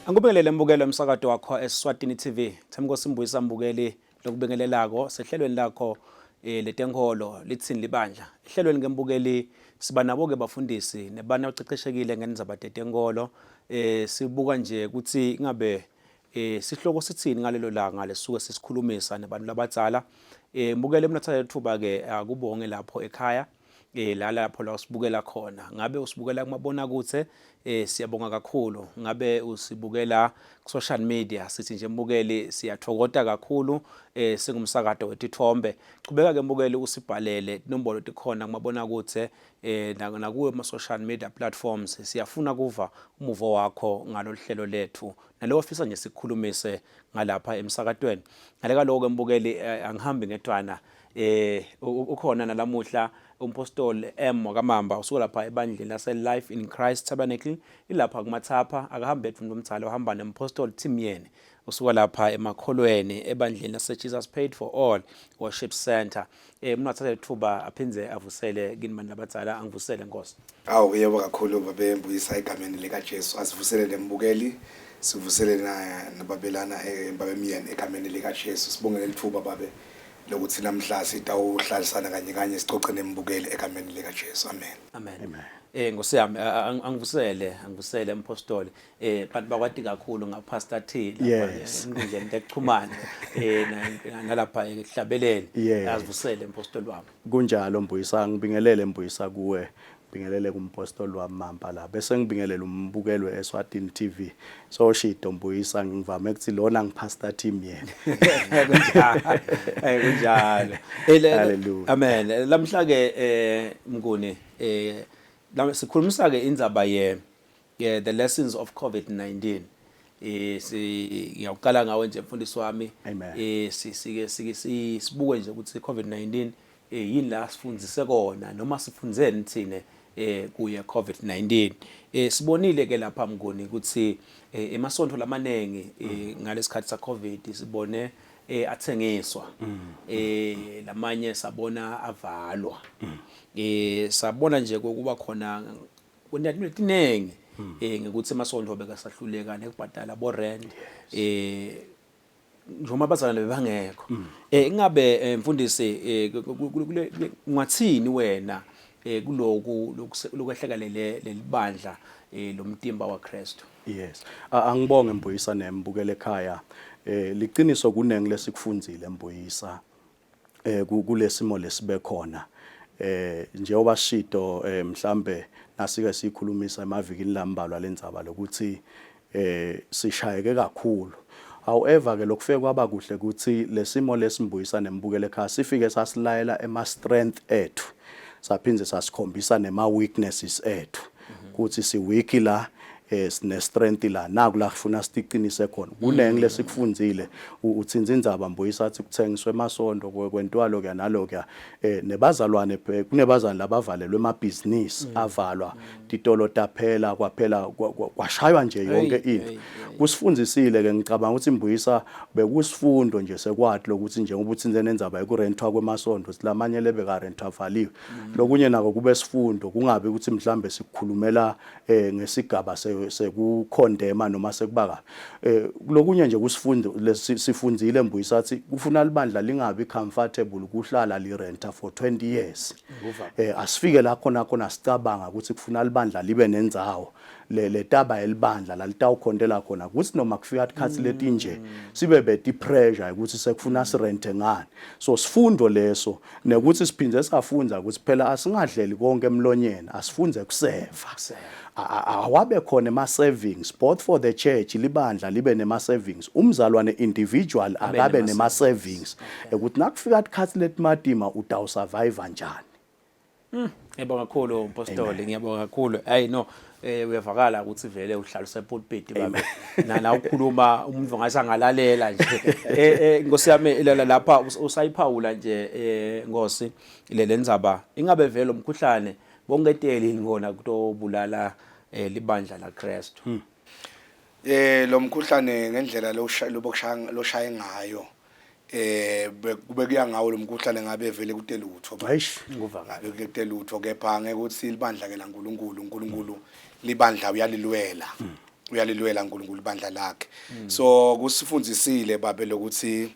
Angikubingelele mbukelo emsakato wakho eSwatini TV. Themkosi Mbuyisa mbukeli lokubingelelako sehlelweni lakho eh, letenkholo litsini libandla. Ehlelweni kembukeli siba nabo ke bafundisi nebana oqeqeshekile ngendzaba tetenkolo eh sibuka nje ukuthi ingabe eh sihloko sithini ngalelo langa lesuke sisikhulumisa nabantu labadzala eh mbukele mina thatha ithuba ke akubonge lapho ekhaya eh la lapho la usibukela khona ngabe usibukela kumabona kuthe eh siyabonga kakhulu ngabe usibukela ku social media sithi nje mbukeli siyathokoza kakhulu eh singumsakato wetithombe chubeka ke mbukeli usibhalele inombolo tikhona kumabona kuthe eh nakuwe kuma social media platforms siyafuna kuva umuvo wakho ngalolu lethu nalowo ofisa nje sikukhulumise ngalapha emsakatweni ngale kaloko ke mbukeli eh, angihambi ngedwana eh ukhona nalamuhla umpostoli M wakaMamba usuka lapha ebandleni lase Life in Christ Tabernacle ilapha kumathapha akahambe ethu umuntu omdala uhamba nempostoli Tim Yeni usuka lapha emakholweni ebandleni lase Jesus Paid for All Worship Center eh umuntu athathe ithuba aphindze avusele kini bantu labadzala angivusele nkosi Awu yebo kakhulu babe Mbuyisa egameni lika Jesu asivusele nembukeli sivusele na nababelana eh, babe Myeni egameni lika Jesu sibongele lithuba babe lokuthi namhla sitawuhlalisana kanye kanye sicoce nembukeli egameni lika Jesu amen amen, amen. Eh Nkosi yami angivusele angivusele mpostoli eh bantu bakwati kakhulu nga Pastor T lapha enkundleni tekuxhumana eh nalapha ekuhlabeleni azivusele mpostoli wami Kunjalo Mbuyisa ngibingelele Mbuyisa kuwe ngibingelele kumpostoli wami Mampa la bese ngibingelele umbukelwe eSwatini TV so shido Mbuyisa ngivame ukuthi lona ngipastor team yena kunjalo eh kunjalo Hallelujah amen lamhla ke eh Mnguni eh sikhulumisa ke indzaba ye yeah, the lessons of COVID-19 eh si ngiyaqala ngawe nje mfundisi wami eh sike sike sibuke nje ukuthi COVID-19 eh yini la sifundzise kona noma sifundzeni thina eh kuye COVID-19 eh sibonile ke lapha mnguni ukuthi eh, emasontfo lamanengi eh, ngalesikhathi sa COVID sibone eh athengiswa eh lamanye sabona avalwa eh sabona nje kokuba khona kunetiningi eh ngikuthi emasontfo bekasahluleka nekubhadala bo rent eh njengoba abazalwane bebangekho eh ingabe eh, mfundisi eh, ungathini wena eh kuloku lokwehlakalele lelibandla eh lomtimba waKristu Yes. Angibonge Mbuyisa nembukele ekhaya. Eh liqiniso kunengi lesikufundzile Mbuyisa. eh kulesimo lesibe khona eh njengoba shito eh mhlambe nasike sikhulumisa emavikini lambalwa lendzaba lokuthi eh sishayeke kakhulu however ke lokufike kwaba kuhle ukuthi lesimo lesimbuyisa nembukele ekhaya sifike sasilayela ema strength ethu saphindze sasikhombisa nema weaknesses ethu ukuthi si weak la eh sine strength la naku la kufuna siqinise khona kunengi lesikufundzile uthinza indzaba mbuyisa athi kuthengiswe emasondo kwentwalo kuya nalokuya eh nebazalwane kunebazalwane labavalelwe emabhizinisi avalwa titolo taphela kwaphela kwashaywa nje yonke into kusifundzisile ke ngicabanga ukuthi mbuyisa bekusifundo nje sekwati lokuthi njengoba uthinze nendzaba yekurentwa kwemasondo silamanye lebeka rentwa avaliwe lokunye nako kube sifundo kungabi ukuthi mhlambe sikukhulumela eh ngesigaba sekukhondema noma sekuba kabi eh lokunye nje kusifundo sifundzile mbuyisa athi kufuna libandla lingabi comfortable kuhlala li renta for 20 years eh asifike la khona khona sicabanga ukuthi kufuna libandla libe nendzawo le letaba elibandla lalitawukhontela khona ukuthi noma kufika tikhatsi letinje sibe beti pressure ukuthi sekufuna sirente ngani so sifundo leso nekuthi siphinde safundza ukuthi phela asingadleli konke emlonyeni asifunze kuseva awabe khona ema savings both for the church libandla libe nema savings umzalwane individual akabe nema savings ukuthi nakufika tikhatsi letimatima utawusurvive njani Ngiyabonga kakhulu mpostoli, ngiyabonga kakhulu. Hey no, eh uyavakala ukuthi vele uhlala usepulpit babe. Na la ukhuluma umuntu ngathi angalalela nje. Eh eh Nkosi yami la lapha usayiphawula nje eh Nkosi le lendzaba ingabe vele umkhuhlane bongeteli yini kona kutobulala eh libandla la Kristu. Eh lo mkhuhlane ngendlela lobokushaya loshaye ngayo eh kube kuya ngawo lo mkhuhlane ngabe vele kute lutho Eish. Nguvakala. Ngabe kute lutho kepha ngeke ukuthi libandla ke laNkulunkulu uNkulunkulu libandla uyalilwela. Uyalilwela uNkulunkulu ibandla lakhe. So kusifundzisile babe lokuthi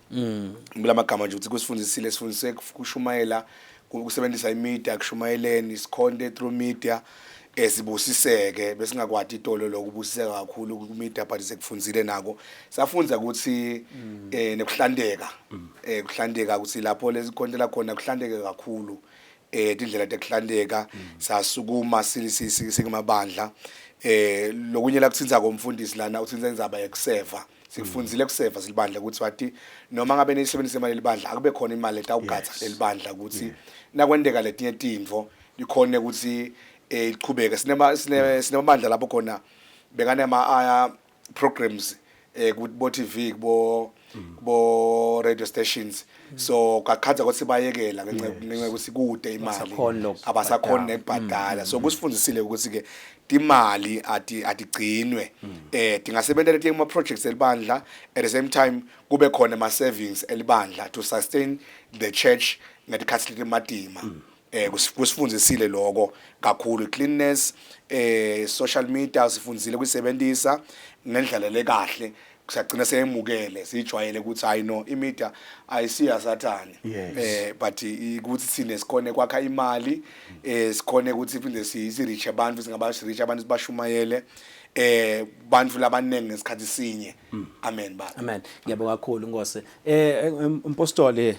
kulamagama nje ukuthi kusifundisile, sifundise kushumayela, kusebenzisa imedia kushumayeleni, sikhonte through media, sibusiseke besingakwati itolo lokubusiseka kakhulu ku media, but sekufundzile nako. Safundza ukuthi nekuhlanteka, kuhlanteka ukuthi lapho lesikhontela khona kuhlanteke kakhulu, tindlela tekuhlanteka. Sasukuma singemabandla. Lokunye la kuthinza komfundisi lana, uthinza indzaba yekuseva. Sikufundzile kuseva silibandla, ukuthi wathi noma ngabe nisebenzise imali elibandla, akube khona imali etawugatsa lelibandla ukuthi nakwenteka letinye tintfo likhone ukuthi ichubeke. Sinemabandla lapho khona bekanema aya programs kubo TV, kubo radio stations, so kakhandza ukuthi bayekela ngenxa yokuthi kude imali. Abasakhoni lokubhadala. Abasakhoni nekubhadala. So kusifundzisile ukuthi ke timali ati atigcinwe, tingasebenta letinye kuma projects elibandla, at the same time kube khona ama savings elibandla to sustain the church ngetikhathi letimatima. Kusifundzisile lokho kakhulu, cleanness, social media sifundzile kuyisebenzisa ngendlela lekahle. Siyagcina seyemukele, sijwayele ukuthi hayi no, imedia ayisiya sathane, but ukuthi sine sikhone kwakha imali, sikhone ukuthi phinde si reach abantu, singaba reach abantu, sibashumayele bantu labaningi ngesikhathi sinye. Amen baba. Amen. Ngiyabonga kakhulu Nkosi. Mpostoli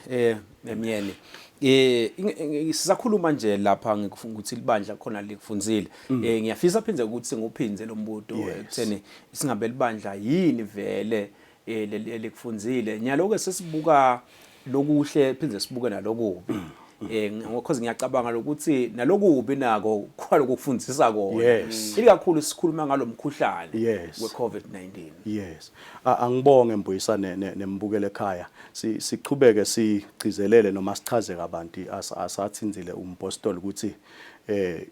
Emyeni. Sisakhuluma nje lapha ngikufuna ukuthi libandla khona likufundzile. Ngiyafisa phindze ukuthi nguphinze lo mbuto ekutheni singabe libandla yini vele leli elikufundzile. Nyalo ke sesibuka lokuhle, phindze sibuke nalokubi. Because ngiyacabanga lokuthi nalokubi nako kwalo kufundzisa kona. Ikakhulu sikhuluma ngalomkhuhlane we-COVID-19. Yes. Angibonge Mbuyisa nembukele ekhaya. Sichubeke sigcizelele noma sichaze kabanti asathinzile umpostoli ukuthi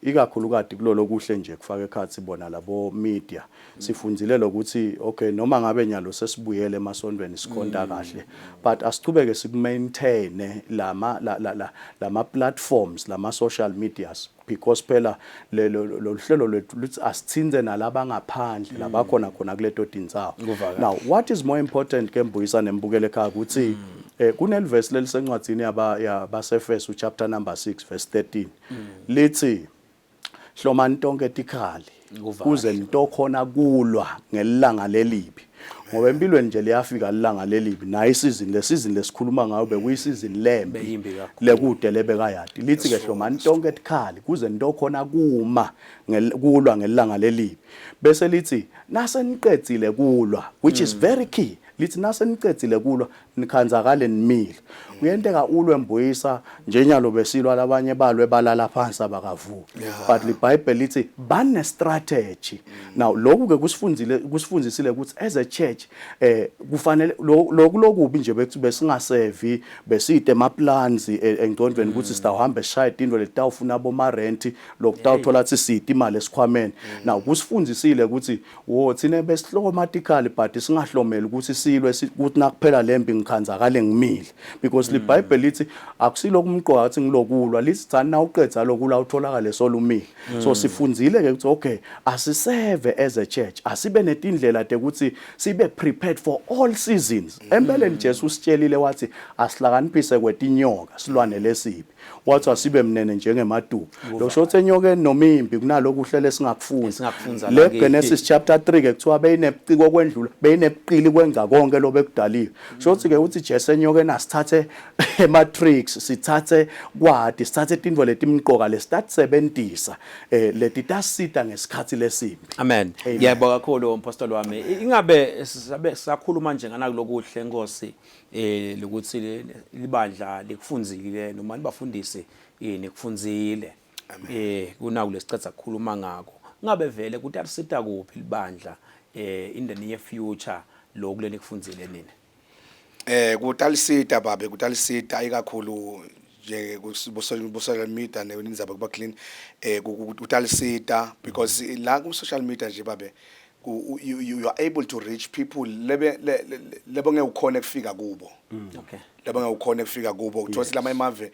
ikakhulukati kulolo kuhle nje kufaka ekhathi bona labo media. Sifundzile lokuthi okay, noma ngabe nyalo sesibuyele emasontweni sikhonta kahle, but asichubeke sikumaintain lama la, la, la, lama platforms, lama social medias, because phela lo hlelo lwethu luthi asithinze nalabangaphandle labakhona khona kuleto tindzawo. Kuva kahle. Now what is more important ke Mbuyisa nembukele ekhaya ukuthi kunelivesi lelisencwadzini yaba yabaseFesu, chapter number 6 verse 13, lithi hlomani tonke tikhali Kuva kuze kahle. nitokhona kulwa ngelanga lelibi, ngoba empilweni nje liyafika ilanga lelibi. Nayo isizini, le season lesikhuluma ngayo bekuyisizini lembi. Beyimbi kakhulu. Lekude lebekayati. Lithi ke hlomani tonke tikhali kuze nitokhona kuma kulwa ngelanga lelibi, bese lithi nase niqedzile kulwa, which is very key, lithi nase niqedzile kulwa nikhanzakale nimile. Kuyenteka ulwe Mbuyisa, njenyalo besilwa, labanye balwe balala phansi abakavuki, but liBhayibheli lithi bane strategy. Now lokhu ke kusifundzile, kusifundzisile ukuthi as a church kufanele lokhu lokubi nje bethi besingasevi, beside ema plans engcondweni ukuthi sitawuhamba sishaye tintfo letitawufuna boma rent, lokutawuthola ukuthi side imali esikhwameni. Now kusifundzisile ukuthi wo thina besihloma tikhali but singahlomeli ukuthi silwe, ukuthi nakuphela lempi ngikhanzakale ngimile, because liBhayibheli lithi akusilo kumqoka ukuthi ngilokulwa, lithi thani na uqedza lokulwa utholakale solumile. So sifundzile ke ukuthi okay, asiseve as a church, asibe netindlela tekuthi sibe prepared for all seasons. Empeleni Jesu usitshelile wathi asihlakaniphise kwetinyoka, silwane lesibi, wathi asibe mnene njengemaduku. Lo shothe enyokeni noma imbi kunalokuhle lesingakufunda. Esingakufundza le la kithi. Genesis chapter 3 ke kuthiwa beyinebuciko kwendlula, beyinebuqili kwenza konke lobekudaliwe. Shothi ke uthi Jesu enyokeni asithathe ema tricks, sithathe kwadi, sithathe tintfo letimqoka lesitatisebentisa, letitasita ngesikhathi lesimbi. Amen. Amen. Ngiyabonga kakhulu mpostoli wami. Ingabe sisabe sakhuluma nje ngana kulokuhle Nkosi lokuthi libandla likufundzile noma nibafundisi nikufundzile kunaku lesicetha kukhuluma ngako, ngabe vele kutalisita kuphi libandla in the near future lokhu lenikufundzile nina? Kutalisita babe, kutalisita ikakhulu nje ku social media nendzaba kuba clean. Kutalisita because la ku social media nje babe you are able to reach people lebe lebe ngeke ukhone kufika kubo. Lebe ngeke ukhone kufika kubo, uthola lama emave.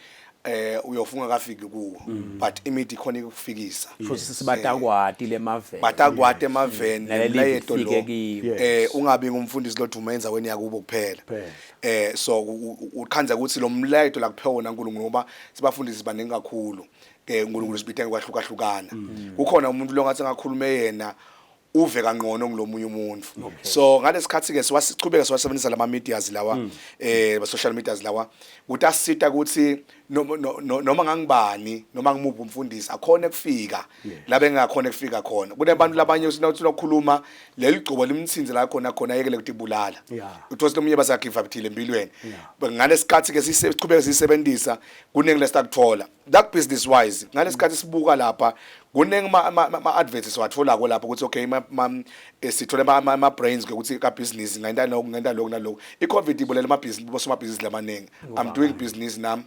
eh uyofunga kafiki kuwo but imidi ikhona ukufikisa Futhi sibatakwati lemaveni. Batakwati emaveni Naleli nemlayeto lifike lo kibo. eh ungabi ngumfundisi loduma endzaweni yakubo kuphela. Kuphela. Eh so ukhandza ukuthi lo mlayeto la kuphiwa wona uNkulunkulu ngoba sibafundisi baningi kakhulu ke uNkulunkulu sibithe ngokwahlukahlukana. Kukhona umuntu lo ngathi angakhulume yena uve kangcono kulomunye umuntu. So ngalesikhathi ke siwasichubeka siwasebenzisa lama medias lawa eh ba social medias lawa kutasita ukuthi noma ngangibani noma ngimuphi umfundisi akhone kufika la bengakhona kufika khona. Kunabantu labanye uthi lokhuluma leli gcobo limthinze la khona khona ayekele kutibulala. Uthola ukuthi omunye basagive up thile empilweni. Ngalesikhathi ke sichubeka sisebenzisa kuningi lesakuthola. That business wise ngalesikhathi sibuka lapha kuningi ma adverts siwatholako lapho ukuthi okay sithole ama brains ke ukuthi ka business ngenta lokhu ngenta lokhu nalokhu. I COVID ibulela ama business bosomabhizinisi lamaningi. I'm doing business nami.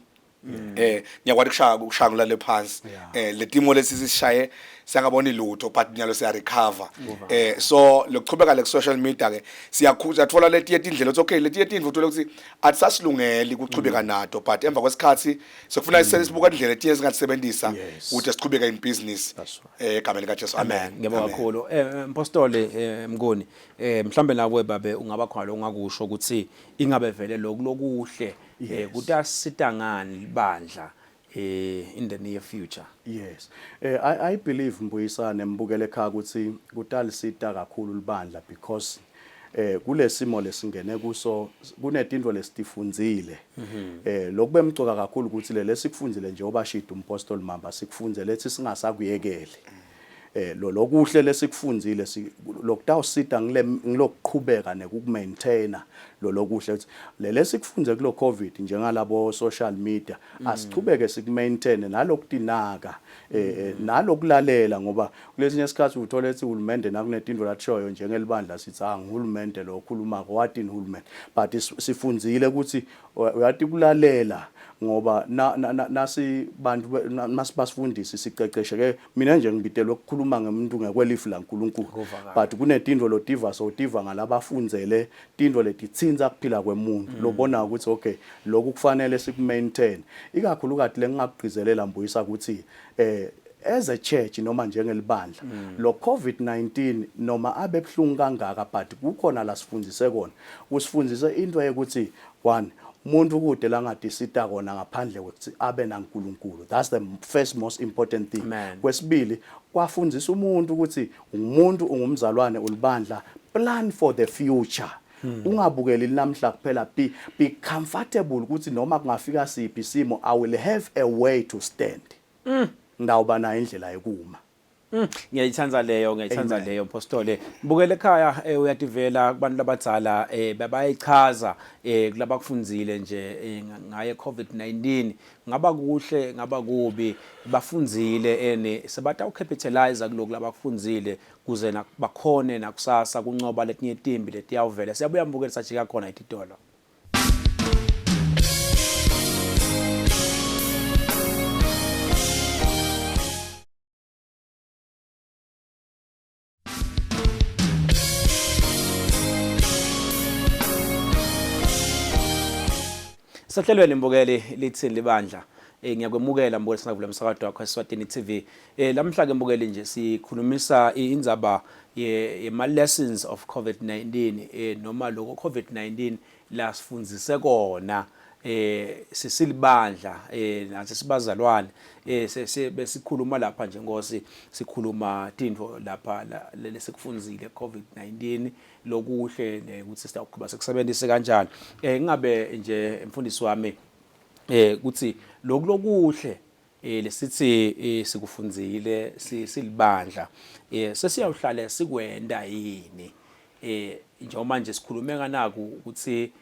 Eh ngiyakwati kushaya kushaya ngilale phansi. Eh letimo lesi sishaye siyangaboni lutho but nyalo siya recover. Eh so lokuchubeka le social media ke siyakhuza thola letiye tindlela uthi okay letiye tindlu uthola ukuthi atisasilungeli kuchubeka nato but emva kwesikhathi sekufuna sibuka indlela letiye singatisebenzisa ukuthi sichubeke in business. That's right. Eh egameni lika Jesu. Amen. Ngiyabonga Amen. kakhulu. Eh Mpostoli Mnguni, eh mhlambe nawe babe ungaba khona longakusho ukuthi ingabe vele lokhu lokuhle kutasita ngani libandla in the near future. Yes. Eh I believe Mbuyisane mbukele ekhaya ukuthi kutalisita kakhulu libandla because eh kulesimo lesingene kuso kunetinto lesitifundzile. Eh lokube mcoka kakhulu ukuthi le lesikufundzile njengoba shida umpostoli Mamba sikufundzele lethi singasakuyekeli. Eh lo lokuhle lesikufundzile lokutawusita ngile ngilokuqhubeka nekukumaintaina lo lokuhle ukuthi le lesikufunze kulo COVID njengalabo social media asichubeke sikumaintain nalokutinaka nalokulalela ngoba kulesinye isikhathi uthola ethi uhulumende nakunetinto latishoyo njengelibandla sithi ah nguhulumende lo okhulumako watini uhulumende but sifundzile ukuthi uyati kulalela ngoba nasi bantu masibasifundisi siqeqesheke mina nje ngibitelwe ukukhuluma ngemuntu ngekwelifu laNkulunkulu but kunetinto lotiva sotiva ngalabafundzele tinto letitsintsa kuphila kwemuntu lobona ukuthi okay lokhu kufanele sikumaintain ikakhulukati lengingakugcizelela Mbuyisa ukuthi as a church noma njengelibandla lo COVID-19 noma abe buhlungu kangaka but kukhona la sifundise kona usifundise into yokuthi one umuntu kude langadisita kona ngaphandle kwekuthi abe naNkulunkulu. That's the first most important thing. Amen. Kwesibili kwafundisa umuntu ukuthi umuntu ungumzalwane ulibandla plan for the future. Ungabukeli namhla kuphela be comfortable ukuthi noma kungafika siphi isimo I will have a way to stand. Ngawuba nayo indlela yokuma. Ngiyayithanda leyo, ngiyayithanda Amen. leyo mpostoli. Bukele ekhaya uyativela kubantu labadzala bayayichaza kulabakufundzile nje ngaye COVID-19 ngaba kuhle ngaba kubi bafundzile ene sebatawucapitalize kuloku labakufundzile kuze bakhone nakusasa kuncoba letinye timbi letiyawuvela. Siyabuya mbukeli sajika khona ititolo. Sahlelweni mbukeli lithini libandla. Ngiyakwemukela mbukeli singavula umsakazo wakho eSwatini TV. Lamhla ke mbukeli nje sikhulumisa indzaba yema lessons of COVID-19 noma lokho COVID-19 la sifundzise kona sisilibandla nathi sibazalwane besikhuluma lapha nje Nkosi sikhuluma tintfo lapha lesikufundzile COVID-19 lokuhle nekuthi sitawuqhuba sikusebenzise kanjani. Ngingabe nje mfundisi wami ukuthi lokhu lokuhle lesithi sikufundzile silibandla sesiyawuhlale sikwenta yini njengoba nje sikhulume kanaku ukuthi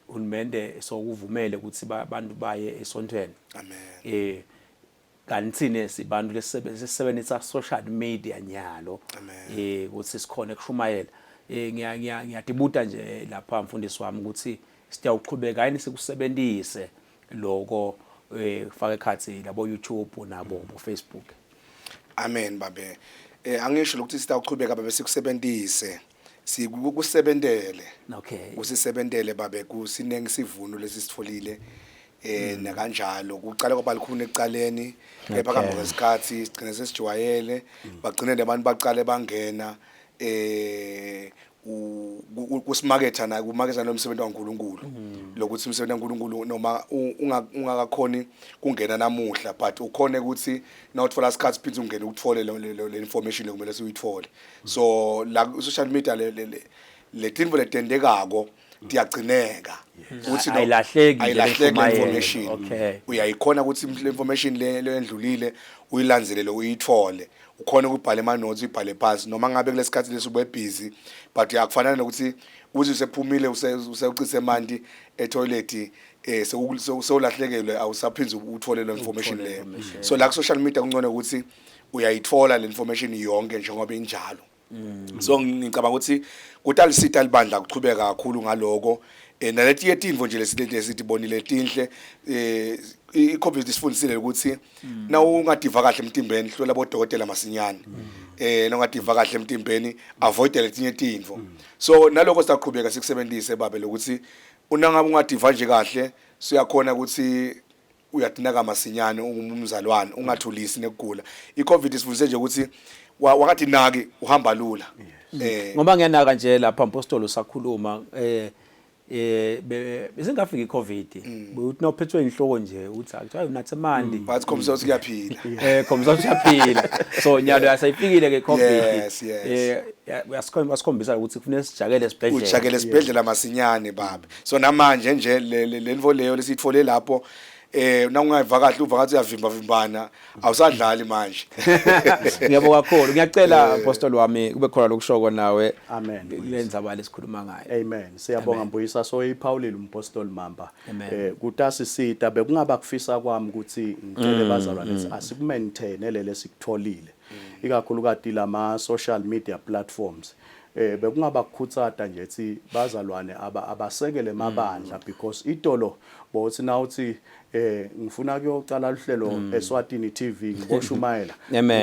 uhulumende sokuvumele ukuthi abantu baye esontweni. Amen. Kanti thina sibantu lesisebenzisa social media nyalo Amen. Ukuthi sikhona ekushumayela. Ngiya ngiya ngiyadibuta nje lapha mfundisi wami ukuthi siyawuqhubeka yini sikusebenzise lokho kufaka ekhathi labo YouTube nabo bo Facebook. Amen babe. Angisho lokuthi sitawuchubeka babe sikusebenzise. Sikusebentele. Okay. Kusisebentele babe kusinengi sivuno lesisitfolile. eh nakanjalo kuqala kwaba likhuni ekuqaleni kepha kuhamba kwesikhathi sigcine sesijwayele bagcine nabantu baqale bangena eh kusimaketha na kumaketha nomsebenzi kaNkuluNkulu mm. lokuthi umsebenzi kaNkuluNkulu noma ungakakhoni kungena namuhla but ukhone ukuthi nawuthola isikhathi phinde ungene uthole le information lekumele siyithole so la social media le le tinto letendekako tiyagcineka uthi ayilahleki ayilahleki information uyayikhona ukuthi le information le lendlulile uyilandzelele uyithole ukhona ukubhala ema notes uyibhale phansi noma ngabe kulesikhathi lesi ube busy but akufanele nokuthi uthi usephumile usewucise emanti etoilet eh sewulahlekelwe awusaphinde uthole le information leyo so la ku social media kungcono ukuthi uyayithola le information yonke njengoba injalo mm. so ngicabanga ukuthi kutalisita libandla kuchubeka kakhulu ngaloko eh naletiye tintfo nje lesileti esitibonile tinhle eh i-covid isifundisile ukuthi mm. na ungadiva kahle emtimbeni hlola bodokotela masinyane mm. eh nongadiva kahle emtimbeni avoid letinye tintfo mm. so naloko sitaqhubeka sikusebenzise babe lokuthi unangabe ungadiva nje kahle siyakhona ukuthi uyadinaka masinyane ungumzalwane ungathulisi nekugula iCovid isifundise nje ukuthi wakathi naki uhamba lula eh ngoba ngiyanaka nje lapha mpostoli usakhuluma eh eh besingafika iCovid mm. uthi nawuphethwe inhloko nje uthi akuthiwa unathe mandi mm. bathi khombisa ukuthi kuyaphila eh khombisa ukuthi uyaphila so nyalo yasayifikile ke COVID yes, yes. eh uyasikhombisa ukuthi kufanele sijakele esibhedlela ujakele esibhedlela masinyane baba so namanje nje le nto leyo lesiyithole lapho eh nawungayiva kahle uva ngathi uyavimba vimbana awusadlali manje ngiyabonga kakhulu ngiyacela eh. apostle wami kube khona lokushoko nawe amen kule ndzaba lesikhuluma ngayo amen siyabonga mbuyisa so iphawulile umpostoli mamba eh kutasisita bekungaba kufisa kwami ukuthi ngicele mm, bazalwane mm. asikumaintain lele sikutholile mm. ikakhulukati lama social media platforms eh bekungaba kukhutsata nje thi bazalwane aba abasekele emabandla mm. because itolo bothi nawuthi eh ngifuna kuyocala luhlelo mm. eSwatini TV ngiboshumayela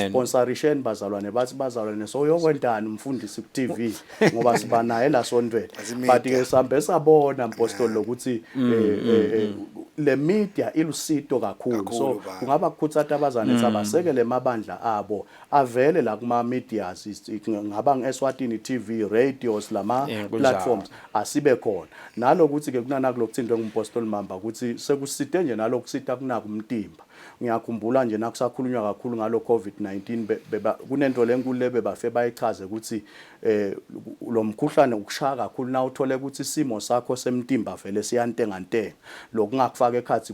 sponsorisheni bazalwane bathi bazalwane so uyokwentani umfundisi ku TV ngoba siba naye la sontweni but ke sambe sabona mpostoli lokuthi mm, eh, eh, eh, le media ilusito kakhulu so kungaba kukhutsata abazalwane sabasekele emabandla abo avele la kuma medias ngaba ngeSwatini TV radios lama yeah, platforms asibe khona nalokuthi ke kunanaku lokuthintwe ngumpostoli Mamba ukuthi sekusite nje nalokusita kunaka umtimba ngiyakhumbula nje nakusakhulunywa kakhulu ngalo COVID-19 kunento lenkulu lebebafe bayichaze ukuthi eh lo mkhuhlane ukushaya kakhulu na uthole ukuthi isimo sakho semtimba vele siyantengantenga lokungakufaka ekhathi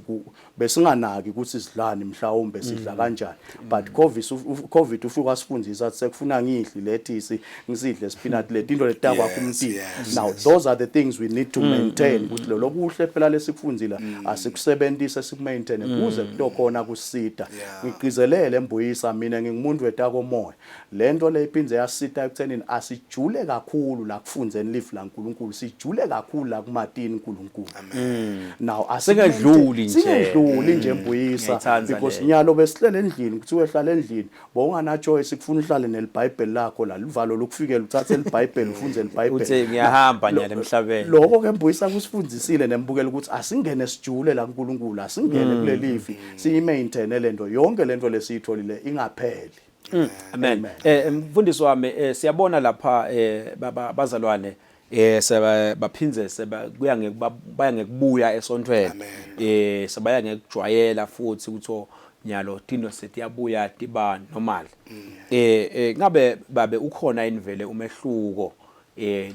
besinganaki ukuthi sidlani mhlawumbe sidla mm. kanjani but covid covid ufika wasifundisa ukuthi sekufuna ngidli lethisi ngisidle spinach leti into letakwakho umtimba now those are the things we need to mm, maintain mm, ukuthi lo kuhle phela lesikufundile asikusebenzise sikumaintain kuze kutokhona kusita ngigcizelele mbuyisa mina ngingumuntu wetakomoya Lento le iphinde yasita ekuthenini asijule kakhulu la kufundzeni live laNkulunkulu, sijule kakhulu la kumatini uNkulunkulu. Amen. Now asingedluli nje. Singedluli nje mbuyisa because nyalo besihlele endlini kuthiwe hlala endlini bowungana choice kufuna uhlale neliBhayibheli lakho la livalo lokufikela uthathe eliBhayibheli ufunde eliBhayibheli. Uthi ngiyahamba nyalo emhlabeni. Lokho ke mbuyisa kusifundisile nembukela ukuthi asingene sijule la kuNkulunkulu asingene kulelivi siyimaintain lento yonke lento lesiyitholile ingapheli. Mm, amen. Eh mfundisi wami eh, siyabona lapha eh bazalwane eh seba baphinze seba kuya ngekuba baya ngekubuya esontweni eh sebaya ngekujwayela futhi ukuthi oh, nyalo tino setiyabuya tiba normal mm. eh, eh ngabe babe ukhona yini vele umehluko eh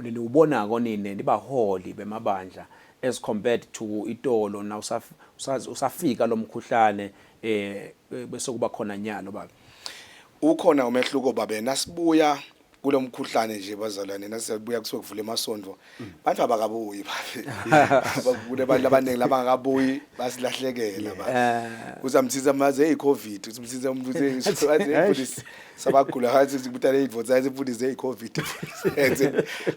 niwubona konine nibaholi bemabandla as compared to itolo na usafika lomkhuhlane eh bese kuba khona nyalo baba ukhona umehluko babe nasibuya kulomkhuhlane nje bazalwane nasibuya kusuke kuvula emasondvo bantu abakabuyi babe kunebantu abaningi labangakabuyi basilahlekela ba eh. uzamthiza maze hey covid uzamthiza umuntu uthi sabagula ngathi sikutale idvotsa ngathi mfundisi hey covid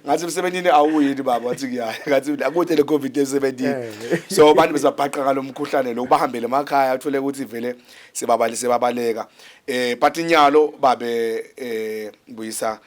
ngathi emsebenzini awuyini baba wathi ngiyaya ngathi akude le covid emsebenzini eh. so abantu besabhaqa ngalomkhuhlane lo bahambele emakhaya uthole ukuthi vele sebabali sebabaleka eh but inyalo babe eh buyisa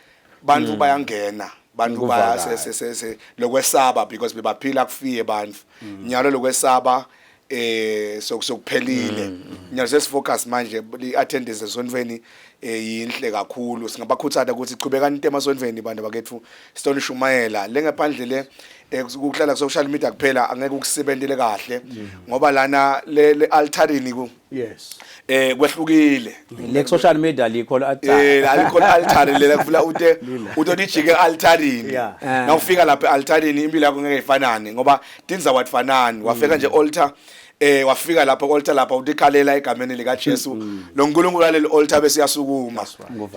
bantu mm. bayangena Bantu baya se se se lokwesaba because bebaphila kufiye bantu. Nyalo lokwesaba eh sokuphelile. Nyalo sesifocus manje i attendance esontweni eh yinhle kakhulu. Singabakhuthaza ukuthi chubekani into emasontweni bantu bakethu sitonishumayela. Lengaphandle le eh, ukuhlala ku social media kuphela angeke ukusebentele kahle ngoba lana le le altarini ku Yes. eh kwehlukile. Le social media likho la altar. Eh alikho altar lela kuvula ute utolijike altarini. Yeah. Nawufika lapha altarini impilo yakho ngeke ifanane ngoba tindzawo atifanani. Wafika nje altar eh wafika lapha altar lapha utikhalela egameni lika Jesu. Lo nkulunkulu aleli altar bese yasukuma.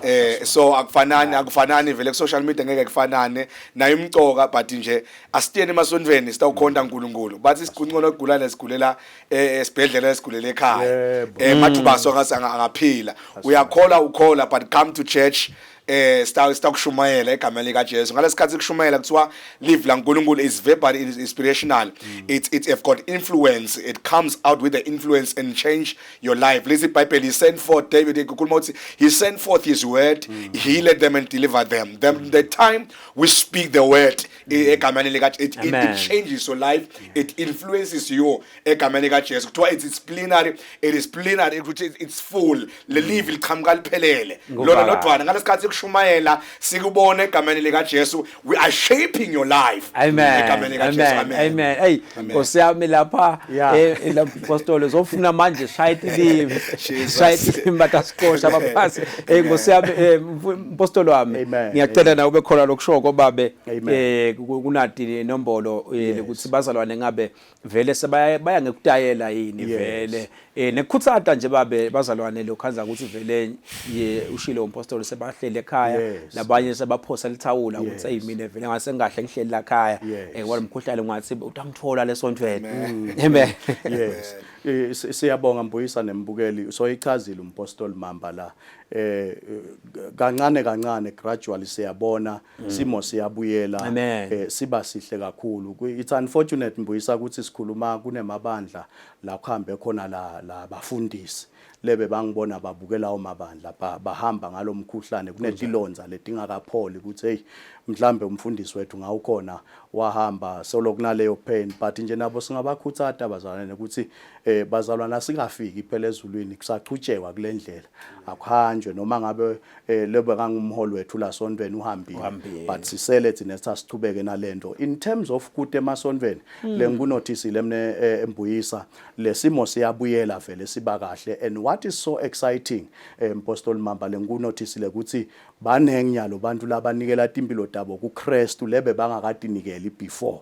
Eh so akufanani akufanani vele ku social media ngeke kufanane nayo imcoka but nje asitiyeni emasontweni sitawukhonta uNkulunkulu. Bathi siguncono ogulane sigulela eh, esibhedlela esigulela ekhaya. Yebo. Eh mathuba so angaphila. Uyakhola ukhola but come to church eh sitakushumayela egameni lika Jesu. Ngalesikhathi kushumayela kuthiwa live la uNkulunkulu is verbal, it is inspirational. It have got influence. It comes out with the influence and change your life. Lesi iBhayibheli he sent forth David kukhuluma ukuthi he sent forth his word, he healed them and delivered them. The time we speak the word egameni lika it Amen. changes your life, it influences you egameni lika Jesu. Kuthiwa it's plenary, it is plenary, which is it's full. Le live liqhamuka liphelele. Lona Nguvakala. lodwana ngalesikhathi kushumayela sikubona egameni lika Jesu, we are shaping your life. Amen. Egameni lika Jesu. Amen. Amen. Hey, Nkosi yami lapha Yeah. eh la apostoli zofuna manje shaya itilimi. Jesus. Shaya itilimi batasixosha abaphansi. Eh Nkosi yami eh mpostoli wami Amen. ngiyacela na ube khona lokushoko babe Amen. eh kunati inombolo eh, ukuthi bazalwane ngabe vele sebaya baya ngekutayela yini Yes. vele eh nekukhuthata nje babe bazalwane lokhanza ukuthi vele ye ushilo umpostoli sebahlele ekhaya Yes. labanye sebaphosa lithawula ukuthi Yes. hey mina vele ngase ngingahle ngihleli la khaya Yes. eh kwalo mkhuhlane ngathi utangithola lesontweni amen Yes. Eh, Siyabonga Mbuyisa nembukeli. So ichazile umpostoli Mamba la. Eh kancane kancane gradually siyabona simo siyabuyela Amen. eh siba sihle kakhulu. It's unfortunate Mbuyisa ukuthi sikhuluma kunemabandla la kuhambe khona la labafundisi lebe bangibona babukela omabandla bahamba ngalomkhuhlane kunetilonza letingakapholi ukuthi hey mhlambe umfundisi wethu ngawukhona wahamba solo kunaleyo pain, but nje nabo singabakhuthatha abazalwane ukuthi eh bazalwana singafiki phela ezulwini kusachutshekwa kule ndlela, akuhanjwe noma ngabe eh, lebe kangumholi wethu la sontweni uhambile, Uhambile. but sisele thina sasichubeke nalento in terms of kude emasontweni. Le ngikunotisile mne eh, embuyisa lesimo siyabuyela vele siba kahle, and what is so exciting eh, Mpostoli Mamba, lengikunotisile ukuthi banengi nyalo bantu labanikela timpilo tabo kuKristu lebe bangakatinikeli before.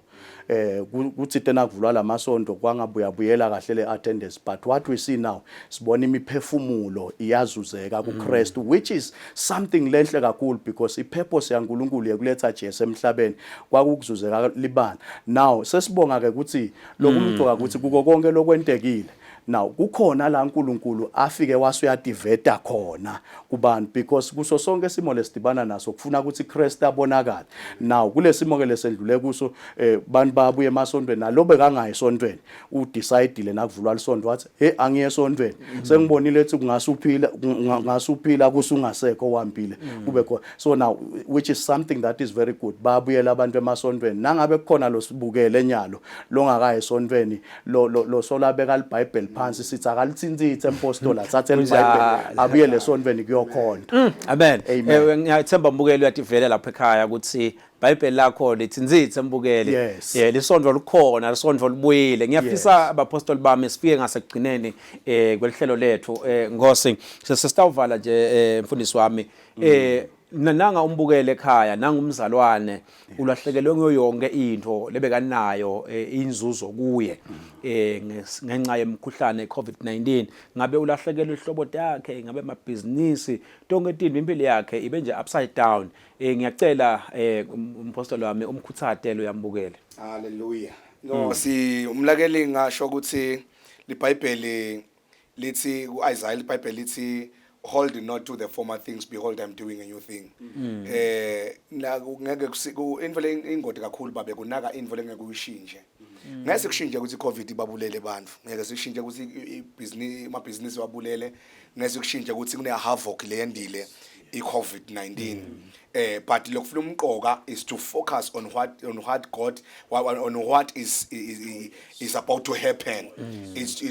Eh kuthi tena kuvulwa lamasonto kwangabuya buyela kahle le attendance, but what we see now sibona imiphefumulo iyazuzeka kuKristu, which is something lenhle kakhulu because ipurpose yaNkulunkulu yekuletha Jesu emhlabeni kwakukuzuzeka libana. Now sesibonga ke ukuthi lokumcoka ukuthi kuko konke lokwentekile now kukhona la uNkulunkulu afike wase uyativeta khona kubantu, because kuso sonke isimo lesidibana naso kufuna ukuthi Christ abonakale. Now kulesimo ke lesendlule kuso eh bantu babuye emasontweni, nalobe kangayi esontweni udecide nakuvulwa lisonto wathi hey angiye esontweni, sengibonile ethi kungasuphila kungasuphila kusungasekho wambile kube khona. So now, which is something that is very good, babuyela abantu emasontweni. Nangabe kukhona lo sibukele enyalo longakayi esontweni lo lo lo solabeka iBhayibheli phansi, sithi akalithintsithe empostoli athathe iBhayibheli Kunjalo. abuyele esontweni kuyokhonta. Amen. Amen. Eh, ngiyathemba mbukeli uyativela lapha ekhaya ukuthi iBhayibheli lakho lithintsithe mbukeli. Yes. Eh lisondvo likhona, lisondvo libuyile. Ngiyafisa abapostoli bami sifike ngasekugcineni eh kwelihlelo lethu eh Nkosi. Sesitawuvala nje eh mfundisi wami. Eh nanga umbukele ekhaya nanga umzalwane ulahlekelwe nguyo yonke into lebekanayo eh, inzuzo kuye eh ngenxa yemkhuhlane COVID-19, ngabe ulahlekelwe ihlobo yakhe, ngabe amabhizinisi, tonke tinto, impilo yakhe ibe nje upside down. Eh ngiyacela eh umpostoli wami umkhuthate lo yambukele. Hallelujah. No si umlakeli ngasho ukuthi liBhayibheli lithi kuIsaiah, liBhayibheli lithi, "Hold not to the former things, behold, I'm doing a new thing." Eh la ngeke into le ingodi kakhulu babe kunaka into lengeke uyishintshe. Ngeke sikushintshe ukuthi iCovid ibabulele abantu, ngeke sishintshe ukuthi ibhizinisi amabhizinisi wabulele, ngeke sikushintshe ukuthi kune havoc leyendile. I-COVID-19 but lokufuna umqoka is to focus on what God, on what is about to happen, is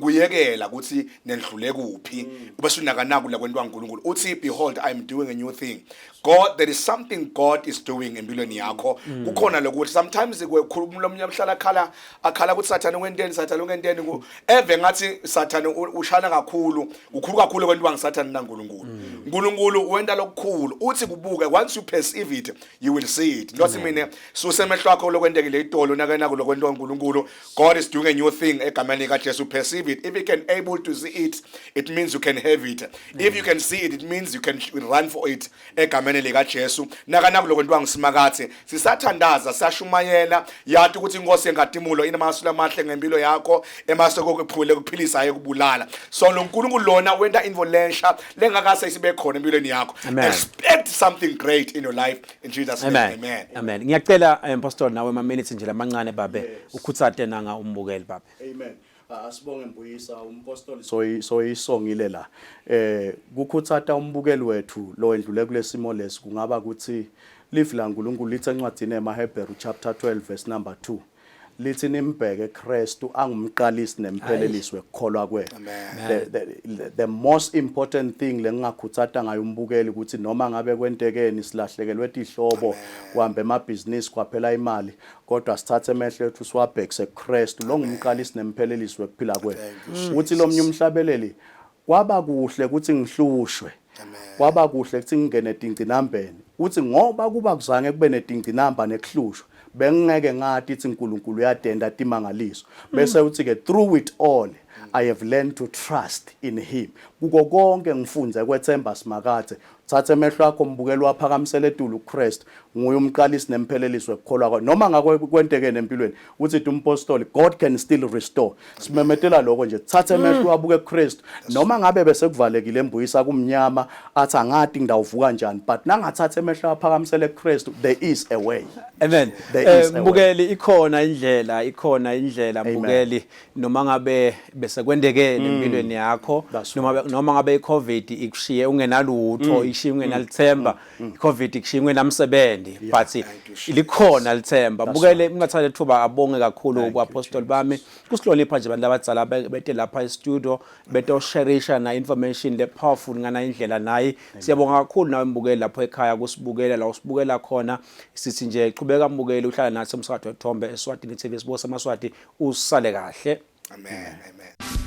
kuyekela ukuthi nendlule kuphi, bese unakanaku la kwentwa uNkulunkulu. Uthi, "Behold, I am doing a new thing." God, there is something God is doing empilweni yakho. Kukhona lokuthi sometimes kukhuluma lomnye amhlala akhala akhala ukuthi Sathane wenteni, Sathane wenteni, eve ngathi Sathane ushana kakhulu, ukhulu kakhulu kwentwa ngiSathane naNkulunkulu. uNkulunkulu wenta lokukhulu, uthi kubuke. Once you perceive it, you will see it. Not mina susemehlo akho lokwentekile itolo, nakenako lokwentwa uNkulunkulu. God is doing a new thing egameni lika Jesu. Perceive it. If you can able to see it, it means you can have it. If you can see it, it means you can run for it egameni lika Jesu. Nakanako lokwentwa ngisimakathe, sisathandaza, siyashumayela, yathi ukuthi inkosi yenkazimulo inamasu lamahle ngempilo yakho, emaso kokuphule kuphilisa ayekubulala. So lo nkulunkulu lona wenta into lensha lengakase isibe khona empilweni yakho. Amen. Expect something great in your life in Jesus' name. Amen. Amen. Amen. Ngiyacela, Pastor, nawe ma minutes nje lamancane, babe, ukhutsate nanga umbukeli, babe. Amen. Asibonge Mbuyisa, umpostoli soyisongile la. Kukhutsata umbukeli wethu lo endlule kulesimo lesi, kungaba ukuthi livi laNkulunkulu lithi encwadini emaHebheru chapter 12 verse number 2, lithi nimbheke Kristu angumqalisi nemphelelisi wekukholwa kwethu. Amen. The most important thing lengingakhutsata ngayo umbukeli ukuthi noma ngabe kwentekeni, silahlekelwe tihlobo, kuhambe emabhizinisi, kwaphela imali, kodwa sithathe emehlo ethu siwabhekise kuKristu lo ngumqalisi nemphelelisi wekuphila kwethu. Uthi lomnye umhlabeleli, kwaba kuhle ukuthi ngihlushwe, kwaba kuhle ukuthi ngingene etingcinambeni, uthi ngoba kuba kuzange kube netingcinamba nekuhlushwa, bengingeke ngathi ithi uNkulunkulu uyadenda timangaliso. Bese uthi ke, "Through it all I have learned to trust in him." Kuko konke ngifunze kwethemba Simakathe. Thatha emehlo akho, mbukeli, waphakamisele etulu uKristu, nguye umqalisi nemphelelisi wekukholwa kwakho. Noma ngakho kwenteke nempilweni, uthi umpostoli, God can still restore. Simemetela lokho nje, thatha emehlo wabuke kuKristu. Noma ngabe bese kuvalekile, embuyisa, kumnyama, athi angati ngidawuvuka kanjani, but nangathatha emehlo aphakamisele kuKristu, there is a way. Amen. There is a way. Mbukeli, ikhona indlela, ikhona indlela. Amen. Mbukeli, noma ngabe bese kwendekele empilweni yakho, That's noma ngabe iCovid ikushiye ungenalutho, ishiye ungenalithemba, iCovid ikushiye ungenamsebenzi, but Thank you, Jesus. likhona lithemba. Mbukeli, ngingathatha ithuba abonge kakhulu Thank you, kuapostoli bami kusihlonipha nje, abantu abadzala bete lapha e-studio betosharisha na information le powerful ngana indlela nayi. Siyabonga kakhulu nawe mbukeli lapho ekhaya kusibukela la usibukela khona. Sithi nje chubeka mbukeli, uhlala nathi umsakazo wethombe eSwatini TV, sibusa amaswati, usale kahle. Amen, amen.